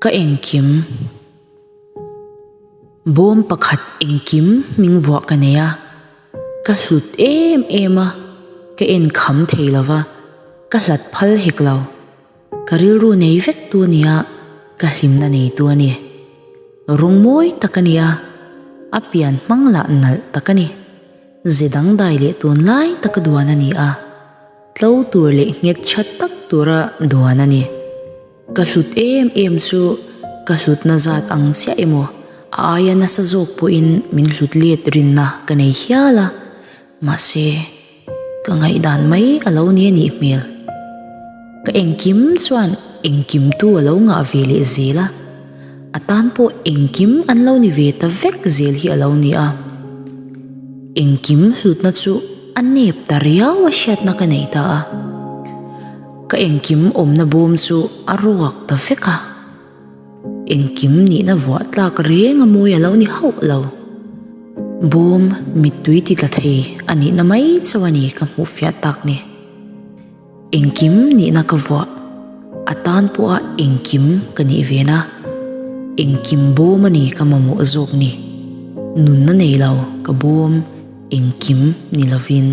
Ka engkim bawm pakhat engkim hming vuah ka nei a, ka hlut em em a, ka en kham thei lo va, ka hlat phal hek lo. Ka rilru nei vek tu a ni a, ka hlimna nei tu a ni. Rawng mawi tak a ni a, a pian hmang lah nalh tak a ni. Ze dangdai leh tunlai taka duan a ni a, tlo tur leh nghet tha tak tura duan a ni. Ka hlut em em chu ka hlutna zat ang chiah emaw a aia nasa zawk pawhin min hlut let rinna ka nei hial a, mahse ka ngaihdan mai a lo ni a nih hmel. Ka engkim chuan engkim tu a lo ngah ve leh zel a, a tan pawh engkim an lo ni ve ta vek zel hi a lo ni a. Engkim hlutna chu a nep ta riau a hriatna ka nei ta a. Ka engkim awmna bawm chu a ruak ta vek a, engkim nihna vuah tlak reng a mawi a lo ni hauh lo. Bawm mittui ti tla thei a nihna mai chauh a ni ka hmuh fiah tak ni. Engkim nihna ka vuah, a tan pawha engkim ka nih ve na. Engkim bawm a ni ka mamawh zawk ni. Nunna nei lo ka bawm engkim ni lovin.